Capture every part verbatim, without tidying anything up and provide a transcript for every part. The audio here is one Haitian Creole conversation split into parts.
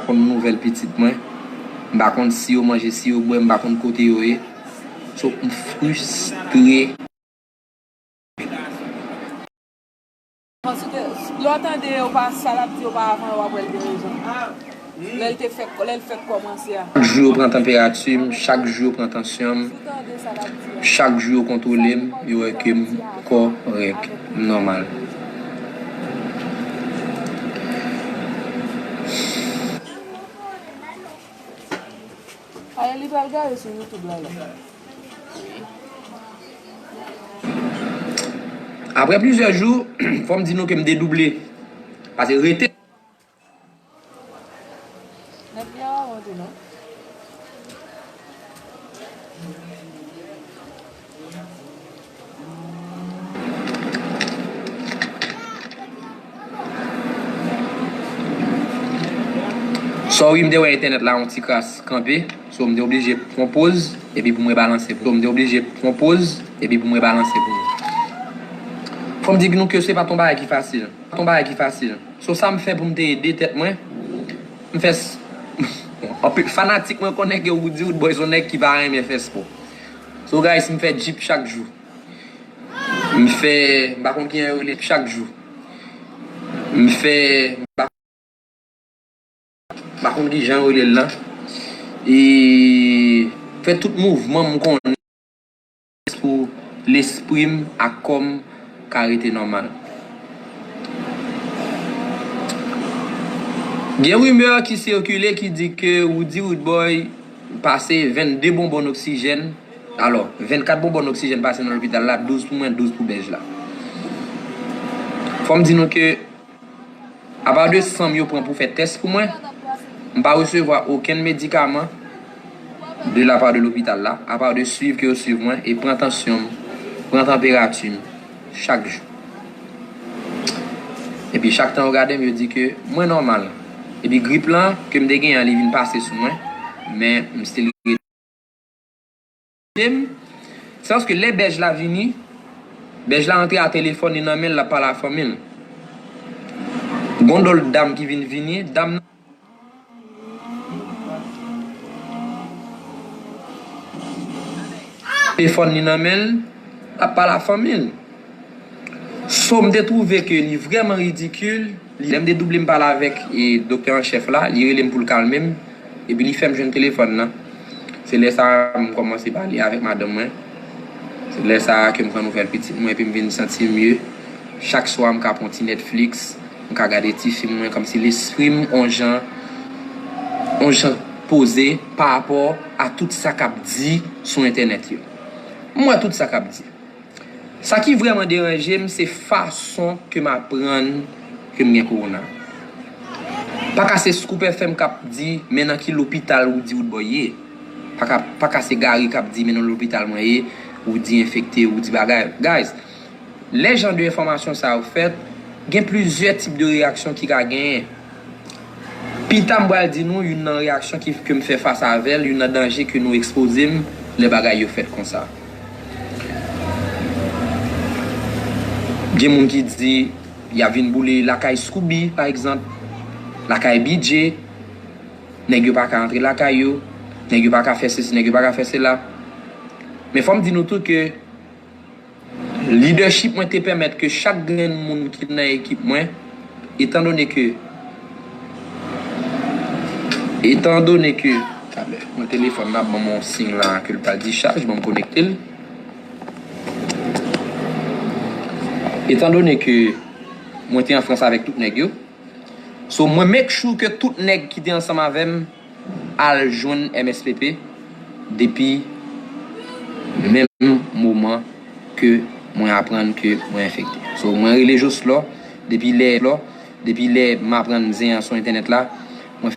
konn nouvèl pitit mwen. M pa konn si yo manje, si yo bwè, m pa konn kote yo ye. So, m fristre. Paske lè w tande yo pa, sa l ap di yo pa avan, w ap wè l gen rezon. Lè l te fèk, lè l fèk kòmanse a. Chak jou yo pran tanperati m, chak jou yo pran tansyon m, chak jou yo kontwole m, yo wè ke m kòrèk, m nòmal. Aye, li pral gade sou YouTube la, la. Apre plizyè jou, fò m di nou ke m dedouble. Paske rete. Nèg la rawon tou non. Sòri, m te wè entènèt la yon ti kras kanpe, so m te oblije pran poz, epi pou m rebalanse pou, so m te oblije pran poz, epi pou m rebalanse pou nou. Fò m di nou ke se pa t yon bagay ki fasil. Pa t yon bagay ki fasil. So sa m fè pou m te ede tèt mwen, m fè s-, bon, anpil fanatik mwen konnen ke Roody Roodboy se yon nèg ki pa renmen fè spò. So guys, m fè djip chak jou. M fè, m pa konn kijan yo rele chak jou. M fè, m pa, m pa konn kijan yo rele l lan. E fè tout mouvman m konnen pou lespri m ak kò m ka rete nòmal. Gen rimè ki sikile ki di ke Roody Roodboy pase vennde bonbòn oksijèn. Alò, vennkat bonbòn oksijèn pase nan lopital la, douz pou mwen, douz pou bèj la. Fò m di nou ke, apa de san m yo pran pou fè tès pou mwen, m pa resevwa okenn medikaman de la pa de lopital la, apa de swiv ke yo swiv mwen e pran tansyon m, pran tanperati m chak jou. Epi chak tan yo gade m, yo di ke mwen nòmal. Epi grip lan ke m te genyen an, li vin pase sou mwen, men m still rete. Se paske lè bèj la vini, bèj la antre a telefòn li nan men l, l ap pale a fanmi l. Gon dòl dam ki vin vini, dam nan telefòn li nan men l, l ap pale a fanmi l. So, m te twouve ke li vrèman ridikil. Lè m te double m pale avèk, e, doktè an chèf la, li rele m pou l kalme m, epi li fè m jwenn telefòn nan. Se lè sa a m kòmanse pale avèk madanm mwen. Se lè sa a ke m pran nouvèl pitit mwen, epi m vin santi m mye. Chak swa, m ka pran ti Netflix, m ka gade ti fim mwen, kòmsi lespri m on jan, on jan poze pa rapò a tout sa k ap di sou entènèt yo. M wè tout sa k ap di. Sa ki vrèman deranje m, se fason ke m aprann ke m gen kowona. Pa ka se Scoop F M k ap di, men nan ki lopital Roody Roodboy ye. Pa ka, pa ka se Gary k ap di, men nan lopital mwen ye, Roody enfekte, Roody bagay. Guys, lè jan de enfòmasyon sa yo fèt, gen plizyè tip de reyaksyon ki ka genyen. Pita m pral di nou youn nan reyaksyon ki, ke m fè fas avè l, youn nan danje ke nou ekspoze m lè bagay yo fèt konsa. Gen moun ki di y ap vin boule lakay Scooby, pa egzanp, lakay B J, nèg yo pa ka antre lakay yo, nèg yo pa ka fè sesi, nèg yo pa ka fè sela. Men fò m di nou tou ke leadership mwen te pèmèt ke chak grenn moun ki nan ekip mwen, etandone ke, etandone ke, talè, mwen telefòn nan ap ban m yon siy la ke l pa dichaj, ban m konekte l. Etandone ke mwen te an Frans avèk tout nèg yo, so, mwen make sure ke tout nèg ki te ansanm avè m al jwenn M S P P depi menm moman ke mwen aprann ke mwen enfekte. So, mwen rele Jocelor depi lè, depi lè m aprann zen an sou entènèt la, mwen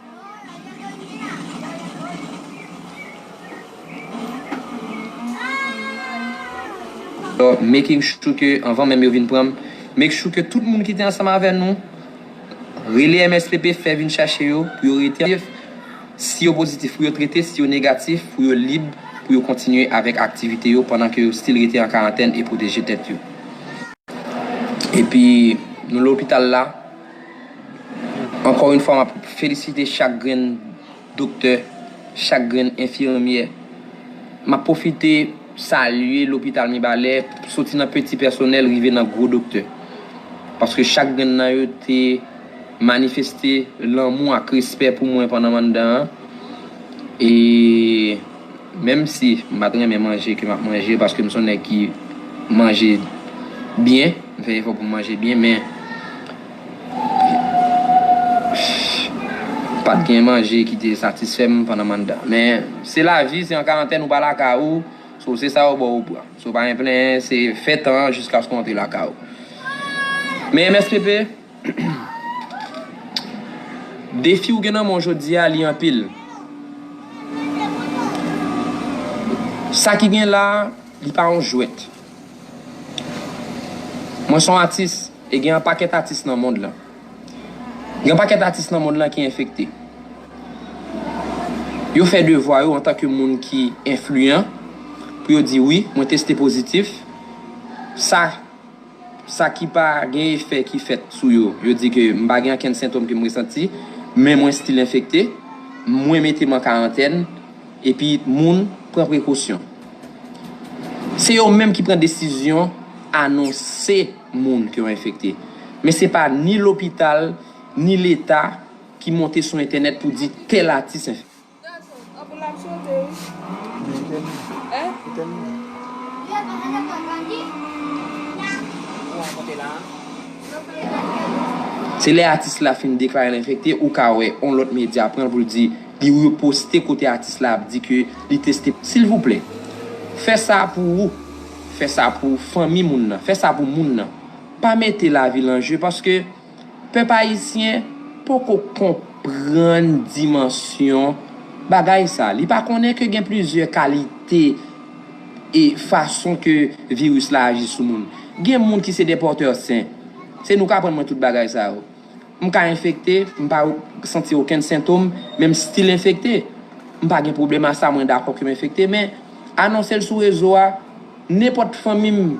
So, making sure ke, anvan menm yo vin pran m, make sure ke tout moun ki te ansanm avè nou, rele M S P P, fè vin chache yo, pou yo rete. Si yo pozitif, pou yo trete, si yo negatif, pou yo lib, pou yo kontinye avèk aktivite yo pandan ke yo still rete an karantèn e pwoteje tèt yo. Epi, nou lopital la, Ankò yon fwa, m ap felisite chak grenn doktè, chak grenn enfimyè. M ap pwofite salye lopital Mibalè, soti nan peti pèsonèl rive nan gwo doktè. Paske chak grenn nan yo te manifeste lanmou ak respè pou mwen pandan m anndan an. E menm si m pa t renmen manje ke m ap manje, paske m se yon nèg ki manje byen, m fè efò pou m manje byen, men pa t gen manje ki te satisfè m pandan m anndan. Men se lavi, se an karantèn, ou pa lakay ou, so se sa yo ba w ou pran. So pa gen plenyen, se fè tan an jiskaske w antre lakay ou. Men M S P P, defi ou gen nan men w jodi a, li anpil. Sa ki gen la, li pa yon jwèt. Mwen se yon atis, e gen yon pakèt atis nan mond lan. Gen yon pakèt atis nan mond lan ki enfekte. Yo fè devwa yo antanke moun ki enfliyan pou yo di, wi, mwen teste pozitif. Sa, sa ki pa gen efè ki fèt sou yo, yo di ke m pa gen okenn sentòm ke m resanti, men mwen still enfekte, mwen mete m an karantèn, epi moun pran prekosyon. Se yo menm ki pran desizyon anonse moun ke yo enfekte. Men se pa ni lopital, ni Leta ki monte sou entènèt pou di tèl atis enfekte. Se lè atis la fin deklare l enfekte, ou ka wè yon lòt medya pran l pou l di, li reposte kote atis la ap di ke li teste. Silvouplè, fè sa pou ou, fè sa pou fanmi moun nan, fè sa pou moun nan. Pa mete lavi l an je, paske pèp ayisyen poko konprann dimansyon bagay sa. Li pa konnen ke gen plizyè kalite e fason ke viris la aji sou moun. Gen moun ki se de pòtè sen. Se nou k aprann mwen tout bagay sa yo. M ka enfekte, m pa santi okenn sentòm, men m still enfekte. M pa gen pwoblèm a sa, mwen dakò ke m enfekte, men anonse l sou rezo a, nenpòt fanmi m,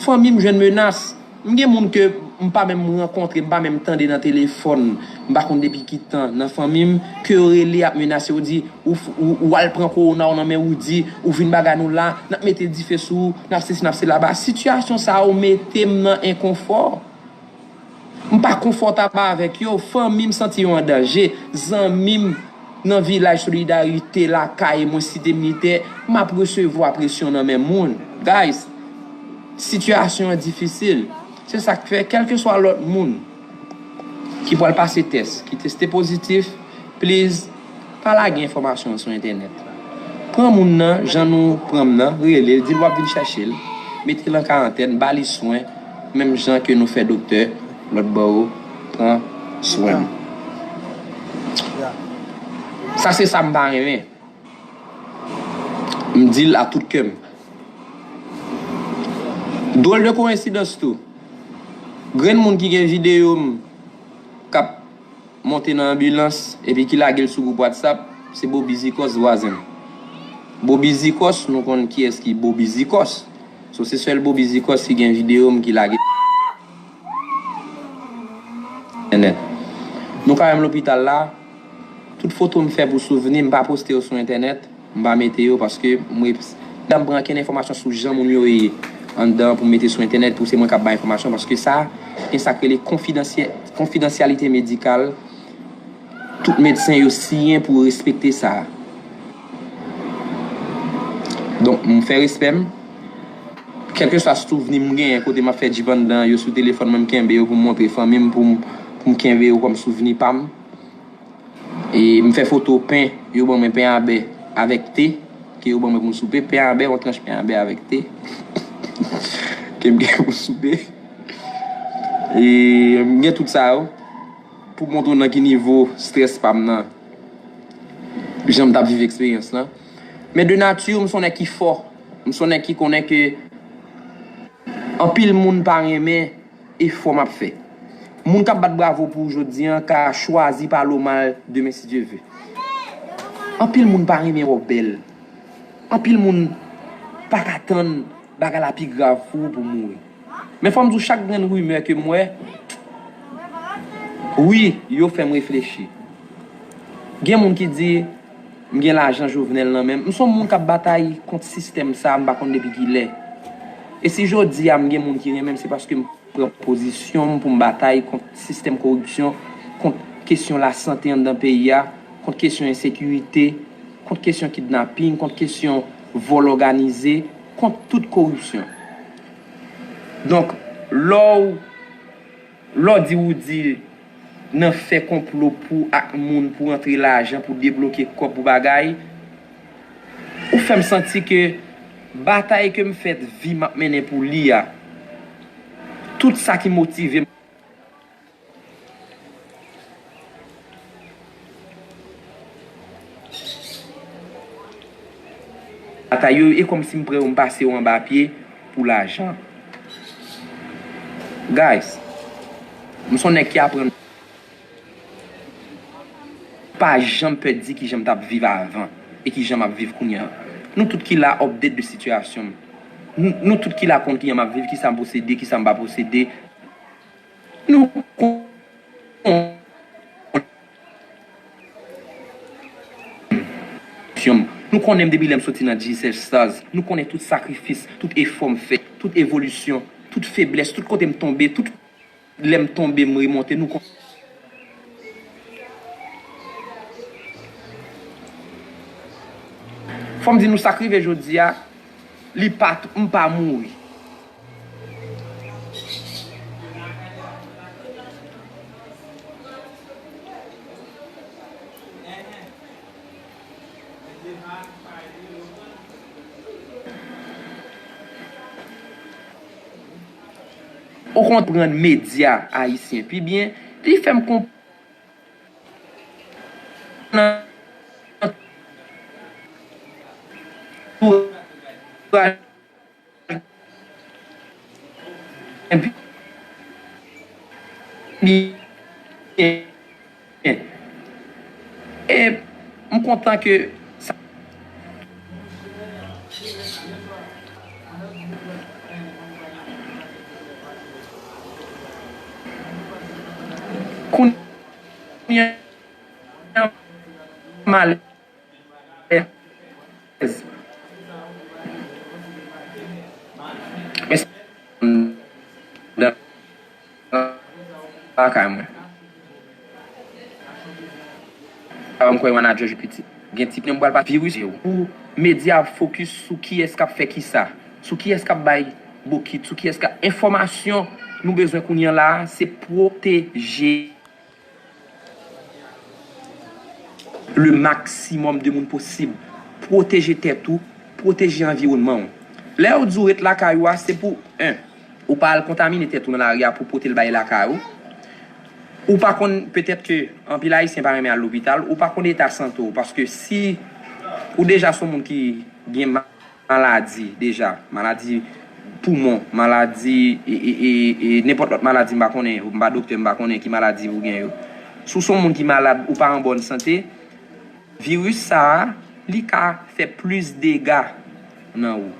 fanmi m jwenn menas. M gen moun ke m pa menm rankontre, m pa menm tande nan telefòn, m pa konn depi ki tan, nan fanmi m, ke yo rele ap menase, yo di, ou, ou, ou al pran kowona w nan men Roody, ou vin bagay nou la, n ap mete dife sou ou, n ap sesi, n ap sela. Sitiyasyon sa yo mete m nan enkonfò. M pa konfòtab avèk yo, fanmi m santi yo an danje, zanmi m nan vilaj Solidarite, lakay mwen, Site Militè, m ap resevwa presyon nan men moun. Guys, sitiyasyon an difisil. Se sa k fè, kèlkeswa lòt moun ki pral pase tès, ki teste pozitif, please, pa lage enfòmasyon sou entènèt. Pran moun nan, jan nou pran m nan, rele l, di l w ap vin chèche l, mete l an karantèn, ba li swen, menm jan ke nou fè doktè lòt bò yo pran swen m. Sa se sa m pa renmen. M di l a tout kè m. Drôle de coïncidence tou. Grenn moun ki gen videyo m k ap monte nan anbilans epi ki lage l sou gwoup WhatsApp, se Bobi Zikòs vwazen m. Bobi Zikòs, nou konn kiyès ki Bobi Zikòs. So, se sèl Bobi Zikòs ki gen videyo m ki lage entènèt. Nou ka wè m lopital la, tout foto m fè pou souvni, m pa poste yo sou entènèt, m pa mete yo paske m rep-, m pa pran okenn enfòmasyon sou jan moun yo ye anndan pou m mete sou entènèt, pou se mwen k ap bay enfòmasyon, paske sa, gen sa k rele konfidansyè-, konfidansyalite medikal. Tout medsen yo siyen pou respekte sa. Donk, m fè respè m. Kèlkeswa souvni m genyen kote m ap fè djip anndan, yo sou telefòn mwen, m kenbe yo pou m montre fanmi m, pou m, pou m kenbe yo kòm souvni pa m. E m fè foto pen, yo ban mwen pen a bè avèk te, ke yo ban mwen pou m soupe. Pen a bè, yon tranch pen a bè avèk te, ke m gen pou soupe. E m gen tout sa yo, pou montre w nan ki nivo strès pa m nan, jan m t ap viv eksperyans lan. Men de nati, m se yon nèg ki fò. M se yon nèg ki konnen ke anpil moun pa renmen efò m ap fè. Moun k ap bat bravo pou w jodi an ka chwazi pale w mal demen si Dye ve. Anpil moun pa renmen wè w bèl. Anpil moun pa ka tann bagay la pi grav pou ou pou mouri. Men fò m di w, chak grenn rimè ke m wè, Wi, yo fè m reflechi. Gen moun ki di, "M gen lajan Jovenel nan men m." M se yon moun k ap batay kont sistèm sa a, m pa konn depi kilè. E si jodi a m gen moun ki renmen m, se paske m pran pozisyon m pou m batay kont sistèm koripsyon, kont kesyon lasante anndan peyi a, kont kesyon ensekirite, kont kesyon kidnaping, kont kesyon vòl òganize, kont tout koripsyon. Donk, lè w, lè w di ou di nan fè konplo pou ak moun pou rantre lajan, pou debloke kòb, pou bagay, ou fè m santi ke batay ke m fè vi m ap mennen pou li a, tout sa ki motive m. Batay yo, e kòmsi m pran yo, m pase yo anba pye pou lajan. Guys, m se yon nèg ki aprann. Pa janm pè di kijan m t ap viv avan e kijan m ap viv kounye a. Nou tout ki la update de sitiyasyon m. Nou, nou tout ki la konn kijan m ap viv, kisa m posede, kisa m pa posede. Nou konn nou konnen m depi lè m soti nan G S H Stars. Nou konnen tout sakrifis, tout efò m fè, tout evolisyon, tout feblès, tout kote m tonbe, tout lè m tonbe, m remonte, nou konnen. Fò m di nou sa k rive jodi a, li pa, m pa mouri. Ou konprann medya ayisyen pi byen, li fè m konprann E m kontan ke sa. Kounye a, m alèz. Lakay mwen. Papa m kwè manager jwe pitit. Gen ti plen m pral pa virus yo. Pou medya ap fokis sou kiyès k ap fè kisa, sou kiyès k ap bay bokit, sou kiyès k ap, enfòmasyon nou bezwen kounye a la a, se pwoteje le maksimòm de moun posib. Pwoteje tèt ou, pwoteje anviwònman w. Lè yo di w ret lakay ou a, se pou, en, ou pa al kontamine tèt ou nan lari a pou pote l bay lakay ou. Ou pa konn, petèt ke anpil Ayisyen pa renmen al lopital, ou pa konn eta sante w, paske si ou deja se yon moun ki gen maladi deja, maladi poumon, maladi, e, e, e, e nenpòt lòt maladi, m pa konnen, m pa doktè, m pa konnen ki maladi ou gen yo. Si w se yon moun ki malad, ou pa an bòn sante, viris sa a, li ka fè plis dega nan ou.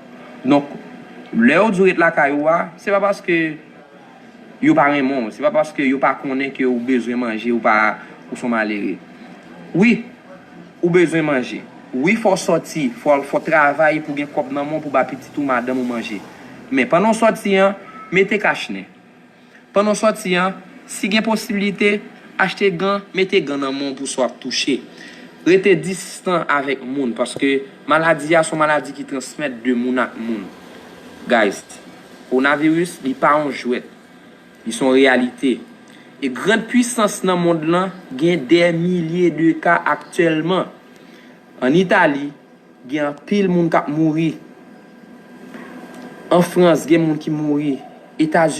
Donk, lè yo di w ret lakay ou a, se pa paske yo pa renmen w, se pa paske yo pa konnen ke ou bezwen manje, ou pa, ou se yon malere. Wi, ou bezwen manje. Wi, fò w sòti, fò, fò w travay pou gen kòb nan men w pou ba pitit ou, madanm ou manje. Men pandan w sòti an, mete kach nen. Pandan w sòti an, si gen posiblite, achte gan, mete gan nan men w pou sa w ap touche. Rete distan avèk moun, paske maladi a se yon maladi ki transmèt de moun ak moun. Guys, kowonaviris, li pa yon jwèt. Li se yon reyalite. E gran pisans nan mond lan gen dè milye de ka aktyèlman. An Itali, gen anpil moun k ap mouri. An Frans, gen moun ki mouri. Etazini,